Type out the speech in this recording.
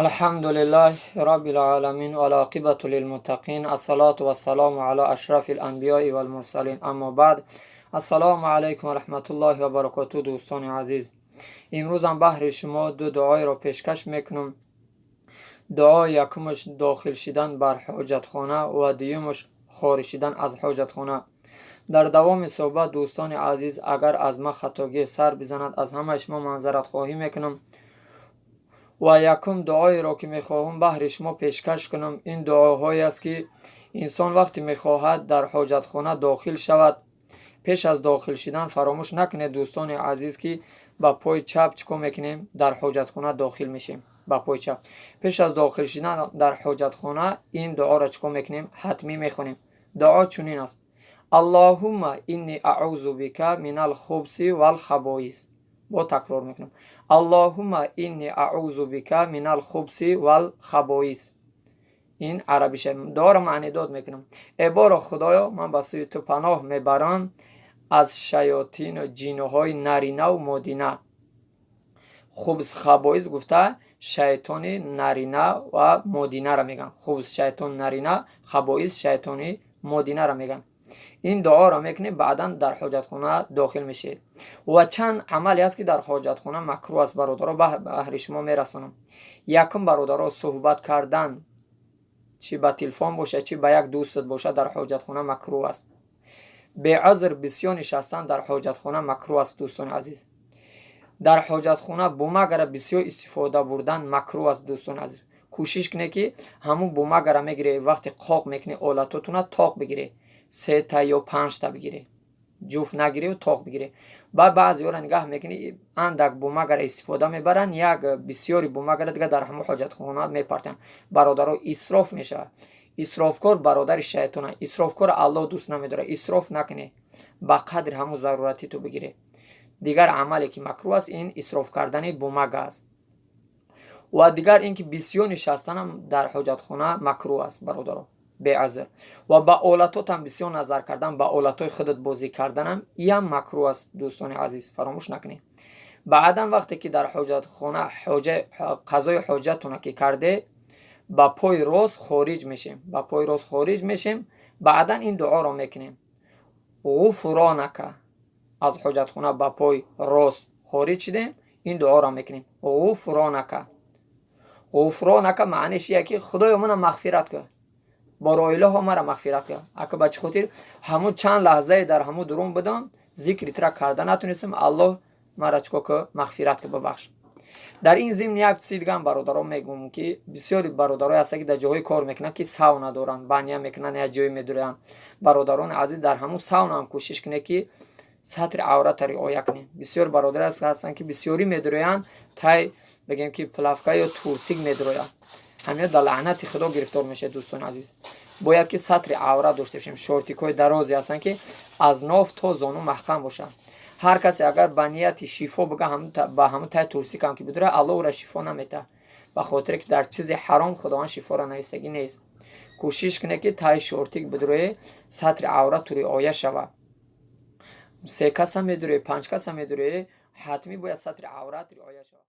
الحمد لله رب العالمين والعاقبة للمتقين، الصلاة والسلام على أشرف الأنبياء والمرسلين، أما بعد، السلام علیکم و رحمت الله و برکاته. دوستان عزیز، امروز هم بهر شما دو دعای را پیشکش میکنم. دعای یکمش داخل شدن بر حاجتخانه و دیمش خارج شدن از حاجتخانه. در دوام صحبت، دوستان عزیز، اگر از ما خطاگی سر بزند، از همه شما معذرت خواهی میکنم. و یکم دعایی را که میخواهم بهر شما پیشکش کنم، این دعاهایی است که انسان وقتی میخواهد در حاجتخانه داخل شود، پیش از داخل شدن فراموش نکنید دوستان عزیز که با پای چپ چیکار میکنیم؟ در حاجتخانه داخل میشیم با پای چپ. پیش از داخل شدن در حاجتخانه این دعا را چیکار میکنیم؟ حتمی میخونیم. دعا چنین است: اللهم إني أعوذ بك من الخبث والخبائث. با تکرار میکنم: اللهم إني أعوذ بك من الخبث والخبائث. این عربیشه. دعا را معنی داد میکنم. ای بارا خدایا، من به سوی تو پناه میبرم از شیاطین و جینهای نرینه و مادینه. خبث، خبائث گفته شیطان нарина و модина را میگن. خبث شیطان нарина، خبائث شیطانی модина را میگن. این دعا را میکنیم، بعدا در حاجتخانه داخل میشید. و چند عملی است که در حاجتخانه مکروه است، برادرها، بهر شما میرسانم. یکم برادرها، صحبت کردن، چی به تلفن باشه، چی به یک دوستت باشه، در حاجتخانه مکروه است. بعذر بسیار نشستن در حاجتخانه مکروه است. دوستان عزیز، در ҳоҷатхона бумага ра бисёр истифода бурдан макрӯҳ аст. Дӯстони азиз, кӯшиш кунед, ки ҳамун бумага ра мегиред, вақте қоқ мекунед, олатотуна тоқ бигиред, сета ё панҷта бигиред, ҷуфт нагиреву тоқ бигиред. Баъд баъзеҳоро нигаҳ мекунӣ, андак бумага ра истифода мебаранд, як бисёри бумага ра дигар дар ҳамун ҳоҷатхона мепартанд. Бародаро, исроф мешавад. Исрофкор бародари шайтона. Исрофкор Аллоҳ дӯст намедорад. Исроф накунед, ба қадри ҳамун зарурати ту бигиред. Дигар амале ки макрӯҳ аст, ин исроф кардани бумага аст. Ва дигар ин ки бисёр нишастанам дар ҳоҷатхона макрӯҳ аст, бародаро, беузр. Ва ба олатотам бисёр назар кардан, ба олатҳои худат бозӣ карданам, иам макрӯҳ аст. Дӯстони азиз, фаромӯш накунед. Баъдан вақте ки дар ҳоҷатхона қазои ҳоҷатона ки карде, ба пои рост хориҷ мешем, ба пои рост хориҷ мешем. Баъдан ин дуоро мекунем: غفرانك. Аз ҳоҷатхона ба пои рост хориҷ шидем, ин дуоро мекунем: غفرانك. غفرانك маъниш ия ки худоё, мана мағфират кун, бороилаҳо мара мағфират кун. Ака, ба чӣ хотир ҳамун чанд лаҳзае дар ҳамун дурун будам, зикри тура карда натунистам, Аллоҳ мара чико ку? Мағфират ку, бибахш. Дар ин зимн як чизи дигам, бародаро, мегӯм, ки бисёри бародарое ҳастанд, ки дар ҷоҳое кор мекунанд, ки сауна доранд, баня мекунанд, як ҷое медуранд. Бародарони азиз, дар ҳамун саунаам кӯшиш кунед, ки сатри аврата риоя кунед. Бисёр бародаре ҳастанд, ки бисёрӣ медуроянд, тай бигем ки плавка ё трусик медуроянд. Ҳамиё дар лаънати Худо гирифтор мешавед. Дӯстони азиз, бояд ки сатри аврат дошта бошем. Шортикҳои дарозе ҳастанд, ки аз ноф то зону маҳкам бошанд. Ҳар касе агар ба нияти шифо бига, ба ҳамун тай трусикам ки бидурад, Аллоҳ ӯра шифо наметаҳад, ба хотире ки дар чизи ҳаром Худованд шифоро нависагӣ нест. Кӯшиш кунед, ки тай шортик бидурое, сатри аврату риоя шавад. Се каса медурое, панҷ каса медурое, ҳатмӣ бояд сатри аврат риоя шавад.